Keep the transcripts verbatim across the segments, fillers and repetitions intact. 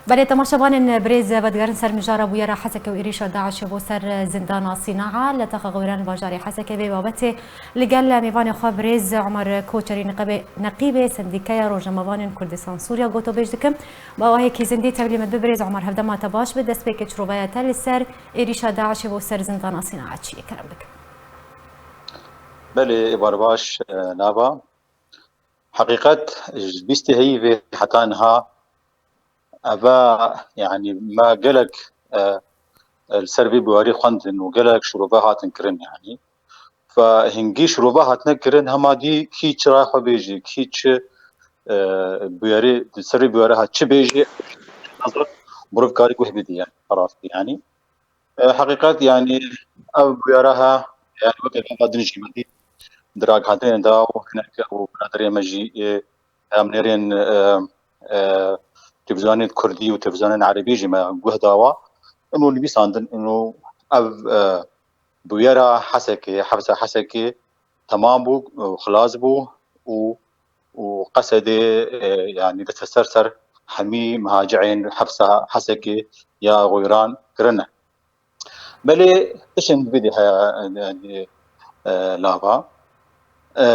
Belê, temaşevanên birêz, vedigerin ser mijara bûyera Hesekê û êrîşa DAIŞê bo ser zindana Sînaa li taxa Xewîran bajarê Hesekê. Vê babetê li gel mêvanê xwe birêz Omer Koçerî, niqebê-, neqîbê Sendîkeya Rojnamevanên Kurdistan Sûriya, gotobêj dikim. Bi awayekî zindî tevlî min bi birêz Omer, hevdema te baş bi. Destpêkê çirovaya te li ser êrîşa DAIŞê bo ser zindana Sînaa çi ye? Kerem bikin. Belê, êvar baş, e, Lava. Heqîqet, ji bîstê heyvê heta niha eve, yanî me gelek, e, e, li ser vê bûyerî xwendin û gelek şirove hatin kirin, yanî. Fe hingî şirove hatine kirin, hema dî kî çi raya xwe bêjî, kî çi, e, bûyerî, di ser vê bûyere hat çi bêjî, mirov karî guh bidî, yanî, rastî, yanî. E, heqîqet, yanî, ev bûyera he, yanî, weke gava din jî me dît, di ragihandinê de û hinek û biraderê me jî, e, em nêrên, e, e, televîzyonên kurdî û televîzyonên erebî jî me guh dawa. Ino nivîsandin, ino ev, e, bûyera Hesekê, hepsa Hesekê temam bû, e, xilas bû û, û Qesedê, e, yanî desteser ser hemî mihacirên hepsa Hesekê ya Xewîran kirine. Belê tiştên vê dê heye, e, e, Lava. E,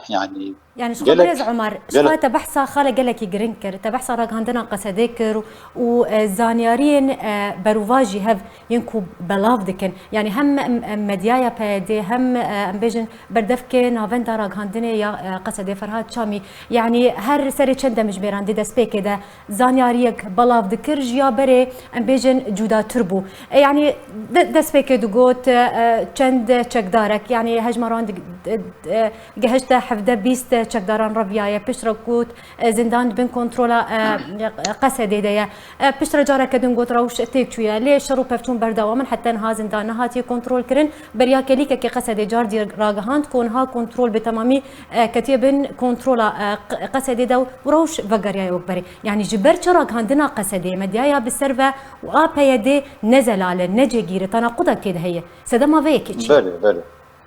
yanî Yani ji xwe gelek, birêz Omer, ji gelek xwe te behsa xala gelekî giring kir, te behsa ragihandina Qesedê kir û, e, zanyariyên, e, berûva jî hev yên ku belav dikin. Yani hem, em, em, medyaya P Y D, hem, e, em bêjin berdevkê navenda ragihandinê ya, e, Qesedê Ferhat Çamî. Yani her serê çend demjimêran di destpêkê de zanyariyek belav dikir, ji ya berê, em bêjin, cudatir bû. E, yani de-, destpêkê digot, e, çend çekdarek, yani hejmara wan dig-, e, e, gehişte hevdeh bîst çekdaran reviyaye. Piştre got, e, zindan di bin kontrola, e, Qesedê de ye. E, piştre careke din got rewş têk çûye. Lê şer û pevçûn berdewam in, heta niha zindan nehatiye kontrolkirin. Beriya kelîkekê Qesedê car dî ragihand ku niha kontrol bi temamî, e, ketiye bin kontrola, e, Q-, Qesedê de û rewş vegeriyaye wek berê. Yani ji ber çi ragihandina Qesedê, medyaya bi ser ve û a P Y D ne zelal e, ne cêgîr e, tenaquda kê de heye? Sedema vê yekê çi ye? Belê, belê.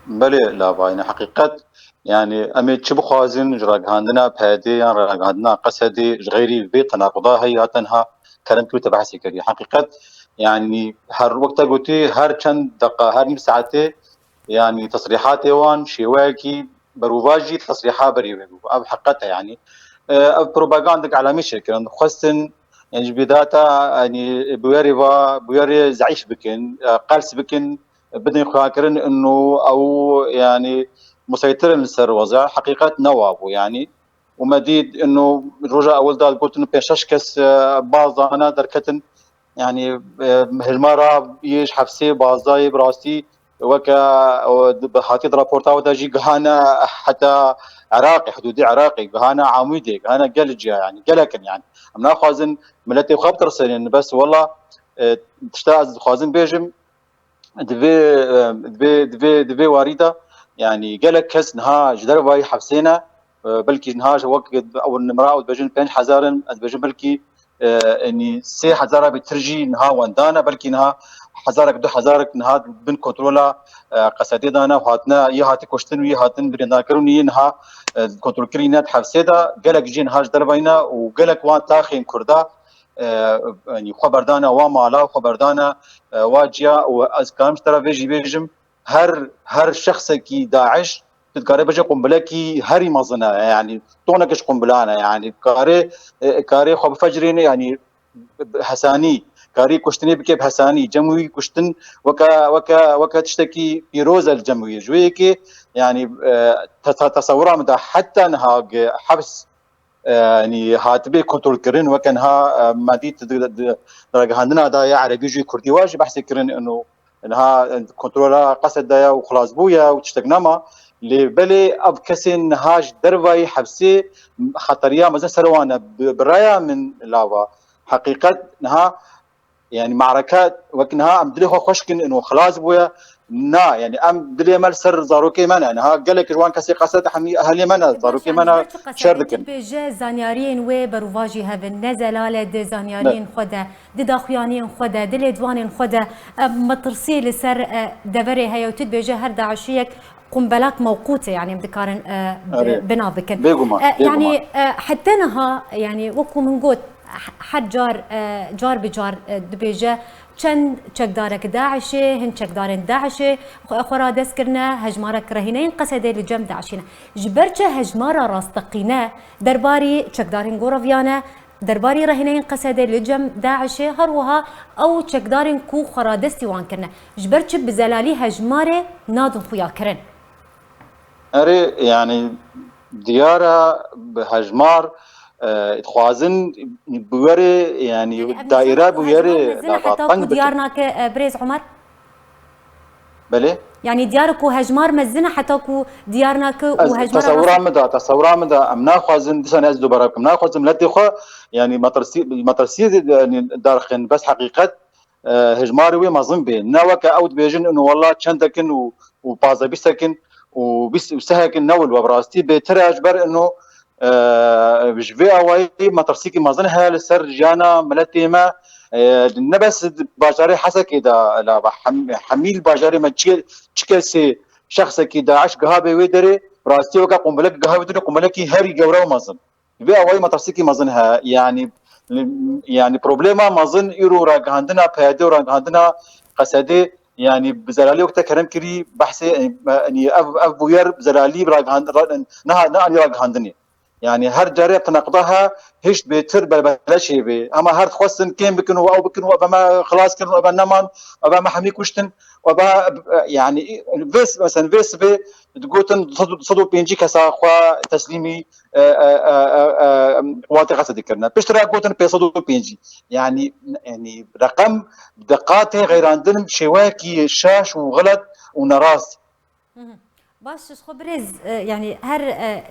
Belê, Lava, yani heqîqet, yani em ê çi bixwazin ji ragihandina P Y D yan ragihandina Qesedê, ji xeyrî vê tenaquda heye, ya tenha kerem kir û te behsê kiriye. Heqîqet, yani her wek te gotî, her çend deqa, her nîv saetê, yani tesrîhatê wan şêweyekî berûva jî tesrîha berê wê bû. Ev heqet e, yani. E, ev propagandek elamî çêkirin. Dixwestin, yani ji bidata, yani bûyerê va, bûyerê zeîf bikin, e, qels bikin, bidin xuyakirin ino ew, yani, museytir in li ser wezî. Heqîqet ne wa bû, yani. Û me dît ino roja ewil de gotin pênc şeş kes, e, baz dana derketin. Yani, e, hejmara yê ji hefsê bazdayê bi rastî weke, e, bi hatiye di raporta de jî gihane heta Iraqê, hidûdê Iraqê, gihane Amûdê, gihane gel ciya, yani, gelek in, yani. Em naxwazin miletê xwe bitirsînin, bes wela, e, tişta ez dixwazim bêjim, di vê, e, di vê, di vê, di vê warî de, yani, gelek kes niha ji dervayî hefsê ne, e, belkî niha ji wek ew nimra ew dibêjin pênc hezar in, ez dibêjim belkî, e, yanî sê hezara bêtir jî niha wendan e, belkî niha hezarek, du hezarek niha bin kontrola, e, Qesedê dane û hatine, yê hatî kuştin û yê hatin birîndarkirin û yê niha, e, kontrolkirî ne di hefsê de, gelek jî niha ji dervayî ne û gelek wan taxên Kurda, e, yanî xwe berdane wa mala, xwe berdane, e, wa ciya û ez karim ji te re vê jî bêjim, her, her şexsekî DAIŞ tu dikare bêje qumbilekî herî mezin e, yanî tonek ji qumbilan e, yanî kare, e, kare xwe bifecirîne, yanî bi hesanî, karî kuştinê bike bi hesanî, cem wî kuştin weke, weke, weke tiştekî pîroz e li cem wî. Ji wê yekê, yanî, e, te-, te-, tesewira min de heta niha gi-, heps, e, yanî hatibê kontrolkirin, weke niha, e, me dît di, di, di ragihandina de ya erebî jî kurdî wa jî behsê kirin ino niha, e, kontrola Qesed de ye û xilas bûye û tiştek nema. Lê belê ev kesên niha ji dervayî hepsê xeteriya mezin ser wan e. Bi, bi raya min lava. Heqîqet niha, yani, me'reke wek niha em dilê xwe xweş kin û xilas bûye. Na, yani, em dilê me li ser zarokê me ne. Niha gelek ji wan kesê Qesed hemî ehlê me ne, zarokê me ne, şer dikin. Bêje zanyariyên wê berûva jî hev in. Ne zelal e di zanyariyên xwe de, di daxuyaniyên xwe de, di lêdwanên xwe de, e, metirsî li ser, e, deverê heye û tu dibêje her daişiyek qumbelak mewqût e, yani em dikarin, e, bi-, binav bikin. Bêguman, e, bêguman. Yani, e, heta niha, yani wekû min got, her car, e, car bi car, e, dibêje, çend çekdarek DAIŞê, hin çekdarên DAIŞê xwe, xwe radest kirine, hejmarek rehîneyên Qesedê li cem DAIŞê ne. Ji ber çi hejmara rasteqîne derbarî çekdarên ku reviyane, derbarî rehîneyên Qesedê li cem DAIŞê, her wiha ew çekdarên ku xwe radestî wan kirine, ji ber çi bi zelalî hejmarê nadin xuya kirin? Erê, yanî diyar e bi hejmar, e, dixwazin bi werê, yanî Yanî ev daîre nîşan bi ku werê hejmar mezin e, heta lava teng ku bikin. Diyar nake, e, birêz Omer? Belê. Yanî diyar e ku hejmar mezin e heta ku diyar nake û Ez hejmara tesewira rast min da, tesewira min da, em naxwazin, dîsan ez dubara bikim, naxwazin miletê xwe, yanî metirsî-, metirsiyê, yanî darxin, bes heqîqet, e, hejmarê wê mezin bê. Ne weke ew dibêjin, ino wela çendek in û, û pazdeh bîstek in û bîst û sehek in, ne wilo, bi rastî bêtir e, ji ber ino, e, ji vê awayî metirsîkî mezin heye li ser jiyana miletê me. E, ne bes di bajarê Hesekê de, lava hem-, hemî li bajarê me çi, çi kesê, şexsekî DAIŞ giha bê wê derê, bi rastî weke qumbilek giha wê derê, qumbilekî herî gewre û mezin. Vê awayî metirsîkî mezin heye. Yanî, yanî problema mezin îro ragihandina PYD û ragihandina Qesedê, yanî bi zelalî wek te kerem kirî behsê, yanî ev, ev bûyer bi zelalî ragihand-, ra-, neha, neanî ragihandinê. Yanî her carê teneqda he hişt bêtir belbele çêbê. Hema her dixwestin kêm bikin û ew bikin û eve me xilas kirin û eve neman, eve me hemî kuştin, eve, yanî vê, mesela vê sibê digotin sed û, sed û pêncî kesa xwe teslîmî, e, e, e, e, e, qewatê Qesedê kirine. Piştre gotin pênc sed û pêncî. Yanî, yanî reqem bi deqatê xeyrandin şêweyekî şaş û xelet û nerast. Hı hı. Baş, ji xwe birêz, e, yanî her, e, e,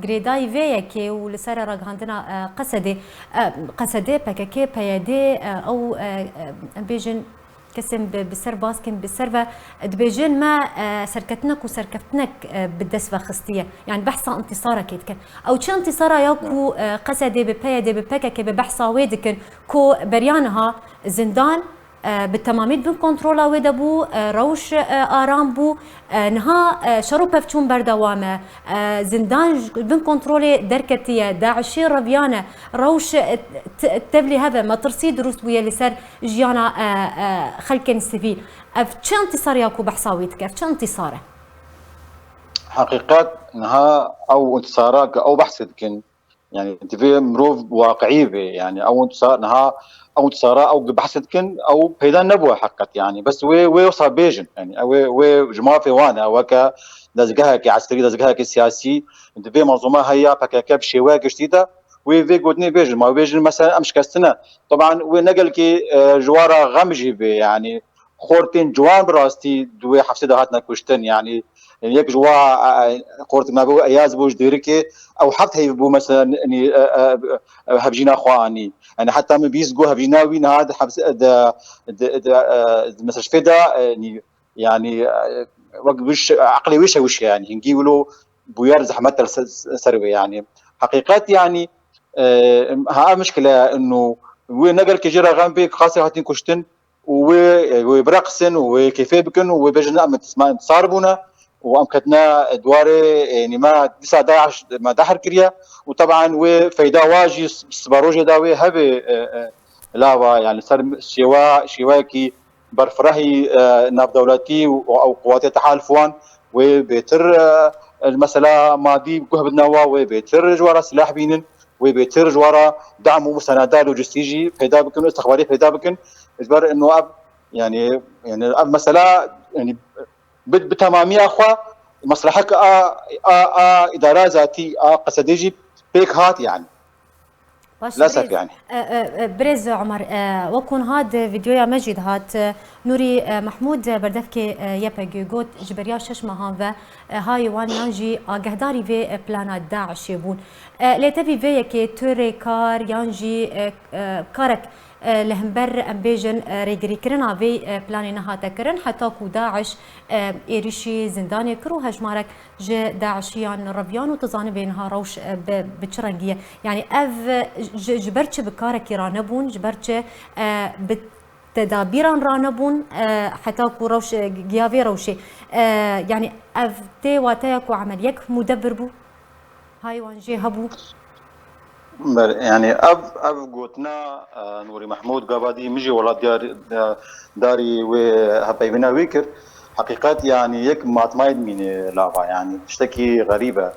girêdayî vê yekê û li ser ragihandina, e, Qesedê, e, Qesedê, PKK, PYD, e, ew, e, e, em bêjin, kesên bi, bi ser baskên bi ser ve, e, dibêjin me, e, serkeftinek û serkeftinek, e, bi dest ve xistiye. Yanî behsa intîsarekê dikin. Ew çi intîsara ya ku, e, Qesedê bi PYD, bi PKK, bi behsa wê dikin ku beriya niha zindan, e, bi temamî bin kontrola wê de bû, e, rewş, e, aram bû. E, niha, e, şer û pevçûn berdewam e. E, zindan ji bin kontrolê derketiye, DAIŞê reviyane, rewş, e, t-, tevlî heve, metirsî dirust bûye li ser jiyana, e, e, xelkên sivîl. Ev çi intîsar ya ku behsa wî dike? Ev çi intîsar e? Heqîqet, niha ew intîsara ku ew behsê dikin, yanî divê mirov waqiî be. Yanî ew intisar, niha ew intisara ew behs dikin, ew peyda nebûye heqet. Yanî bes wê, wê wisa bêjin. Yanî ew ê, wê ji mafê wan e, weke dezgeheke eskerî, dezgeheke siyasî, divê menzûma heya PKK bi şêweya giştî de wê vê gotinê bêjin. Ma bêjin mesela em şikestine. Teban wê ne gelkî, e, ji wan re xem jî bê. Yanî xortên ciwan bi rastî di wê hefsê de hatine kuştin. Yanî, yanî yek ji wa, e, e, xortik navê wê Eyaz bû ji Dêrikê, ew heft heyv bû mesela, yanî, e, e, e, hevjîna xwe anî. Yanî heta min bîst got hevjîna wî niha di hepsê, di, di, di, e, di mistişfê de, e, yanî, yanî, e, wek wî şe-, eqlê wî şewişe yanî. Hingî wilo bûyer zehmet e li ser, ser wê yanî. Heqîqet yanî, e, ha ev mişkile ino wê ne gelkê jê re xem bê, qasê hatin kuştin, û wê, wê bireqsin û wê kêfê bikin û wê bêjin, em intisma-, intisar bûne û em ketine di warê, e, nîme dîsa DAIŞ me dehr kiriye û teban wê feyda wa jî s-, siberojê da wê hebe, e, e, lava, yanî ser şêwa-, şêweyekî berfirehî, e, navdewletî û, û ew quwatê tehalif wan wê bêtir, e, mesela madî guh bidine wa, wê bêtir ji we re silah bînin, wê bêtir ji we re dam û museneda lojistî jî peyda bikin û istixbarî peyda bikin. Ji ber ino ev, yanî, yanî ev mesela, yanî bi, bi temamiya xwe meslehek a, a, a îdara zatî a Qesedê jî pêk hat yanî. Baş, Lasek birêz, yanî. e, e, e, birêz Omer, e, wek hûn hat di vîdeoya me jî dihat, e, Nûrî, e, Mehmûd, e, berdevkê, e, YPG got, ji beriya şeş mehan ve, e, hayê wan yan jî agehdarî vê, e, plana DAIŞê bûn. E, lê tevî vê yekê tu rêkar yan jî, e, e, karek, e, li hember, em bêjin, e, rêgirîkirina vê, e, planê nehate kirin, heta ku DAIŞ, e, êrîşî zindanê kir û hejmarek ji DAIŞiyan reviyan û tu zanibê niha rewş, e, bi, bi çi rengî ye? Yanî ev, e, ji, ji ber çi bi karekî ranebûn, ji ber çi, e, bi tedabîran ranebûn, e, heta ku rewş, e, giya vê rewşê? E, yanî ev tê wateya ku emeliyek mudebbir bû? Hay wan jê hebû? Ber-, yani ev, ev gotina, e, Nûrî Mehmûd Gavadî min jî wela diyar, e, darî wê hevpeyvîna wî kir. Heqîqet yani yek matmayê dimîne lava yani tiştekî xerîb e.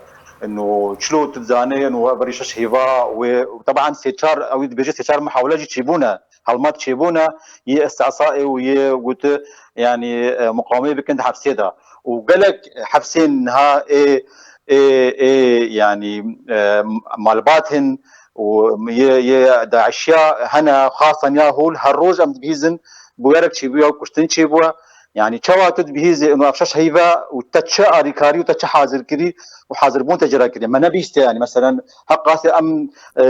Ino çilo tu dizanê ino ev berî şeş hêva wê teban sê çar ew dibêje sê çar mihawele jî çêbûne. Helmat çêbûne yê îstîsaê û yê gote yani, e, muqawemê bikin di hefsê de. Û gelek hefsên niha ê, ê, ê yani, e, malbat hin û yê, yê DAIŞiya hene, xasan ya hûl, her roj em dibihîzin bûyerek çêbûye û kuştin çêbûye. Yani çawa tu dibihîzî ino ev şeş heyve û te çi alîkarî û te çi hazir kirî û hazirbûn te cira kirî. Me nebihîstiye yani meselen heqasê em, e,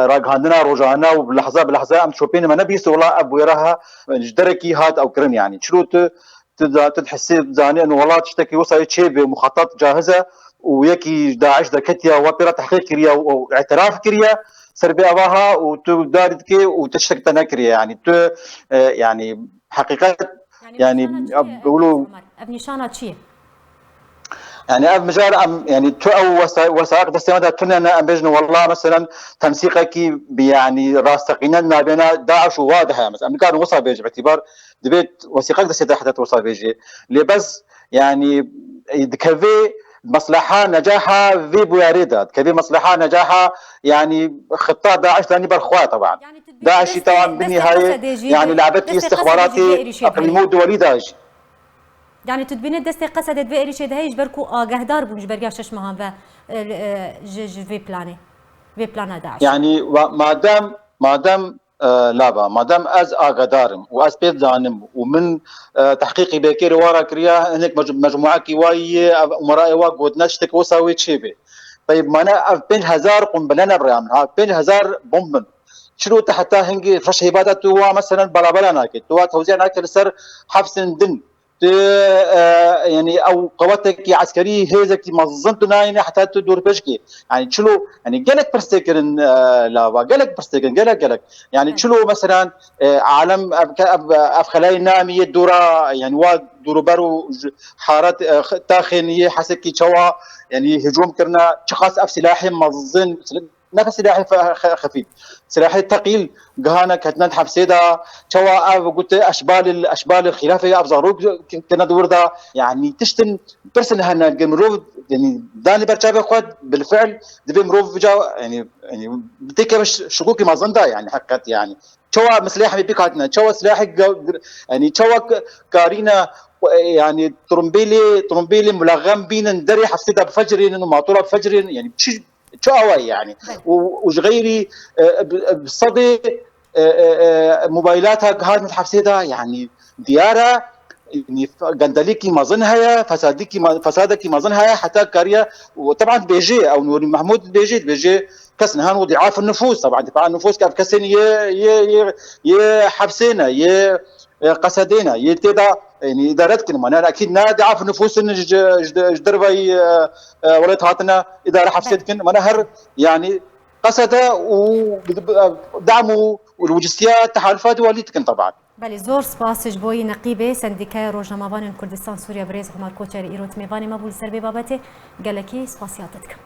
ragihandina rojane û bi lehza bi lehza em çopên me nebihîstiye wela ev bûyera ha, ji derekî hat ew kirin yani. Çilo tu, tu da, tu dihesê zanî ino wela tiştekî wisa yê çêbê û muxatat cahiz e û yekî ji DAIŞ derketiye we pê re tehqîq kiriye û, û îtiraf kiriye ser vê ava ha û tu darî dikê û te tiştek te nekiriye yani. Tu, e, yani heqîqet Yani yani, nîşana çi ye, ev wilo Ömer? Ev nîşana çi ye? Yani ev mijar em, yani tu ew wesa-, wesayaq destê me de tune ne, em bêjin wela meselen temsîqekî bi, yani rasteqîne nabêna DAIŞ û wa de heye. Mesela em nikarin wisa bêjin, îtibar divê wesîqek destê de heta tu wisa bêjî. Lê bes, yani, e, dikevê mesleha necaha vê bûyerê de, dikevê mesleha necaha, yani, xitta DAIŞ danî ber xwe teban. Yani tu dibînî DAIŞî destê, teban binî destê hayê, Qesedê jî yani, de, labetî destê Qesedê jî istixbaratê vê êrîşê de heye. Eqlîmî û dewalî de jî. Yani tu dibînî destê Qesedê di vê êrîşê de heye ji ber ku agehdar bûn ji beriya şeş mehan ve, e, e, ji, ji vê planê, vê plana DAIŞ. Yani wa-, madem, madem, e, lava, madem ez agedarim û ez pê dizanim û min, e, tehqîqî bêkêrê wa re kiriya, hinek mec-, mecmuekî wa yê, ev umerayê wa gotine tiştek wisa wê çêbê. Teyb mane ev pênc hezar qumbile ne biraya min ha, pênc hezar bomb in. Çilo te heta hingê şeş heyva de tu wa meselen balabala nake, tu wa tewziya nake li ser hefsên din. Tu, e, yani ew qewetekî eskerî, hêzekî mezin tu nayêne heta tu dûrpêçkî. Yani çilo, yani gelek pirs tê kirin, e, lava, gelek pirs tê kirin, gelek, gelek. Yani Evet. çilo meselan, e, alem ev, ev, ev xelayê namî yê dora, yani wa dûruber û ji haret, e, taxên yê Hesekî çawa, yani hicûm kirine, çiqas ev silahê mezin, ne silahê fe-, xe-, xefîf. Silahê teqîl gihane ketine di hefsê de, çawa ev gote eşbalil, eşbalil xilafê ev zarok kene di wir de. Yani tiştin pirsin hene, ge mirov, yani danî ber çavê xwe, bilfiil, divê mirov vêca, yani, yani têkeve ş-, şikokî mezin de, yani heqet, yani. Çawa silahê me pêk hatine, çawa silahê ge-, yani çawa k-, karîne, yani trumbêlê, trumbêlê mulexem bînin, derê hefsê de bifecirênin û matora bifecirênin, yani çi Çi awayî yani. Belê. Û, û ji xeyrî, e, bi, bi sedê, e, e, e, mobaylata gihatin di hefsê de, yani diyar e, yani fe-, gendelîkî mezin heye, fesadîkî me-, fesadekî mezin heye, heta kariye, û teban dibêjê, ew Nûrî Mehmûd dibêjê, dibêjê kes nihan û diafin nifûs, teban difa nifûs ke ev kesên yê, yê, yê, yê hefsê ne, yê, e, Qesedê ne, yê tê de, yani îdare dikin, mane ekîd ne diaf nifûs in ji, ji, ji derveyî, e, e, welat hatine îdare hefsê dikin, mane her, yani Qesede û bi, bi, dam û, û lojistiya tehalufa duwalî dikin teban. Belê, zor spas ji bo yî neqîbê Sendîkaya Rojnamevanên Kurdistan Sûriye birêz Omar Koçer îro di mêvanê me bû li ser vê babetê. Gelekî spasiya te dikim.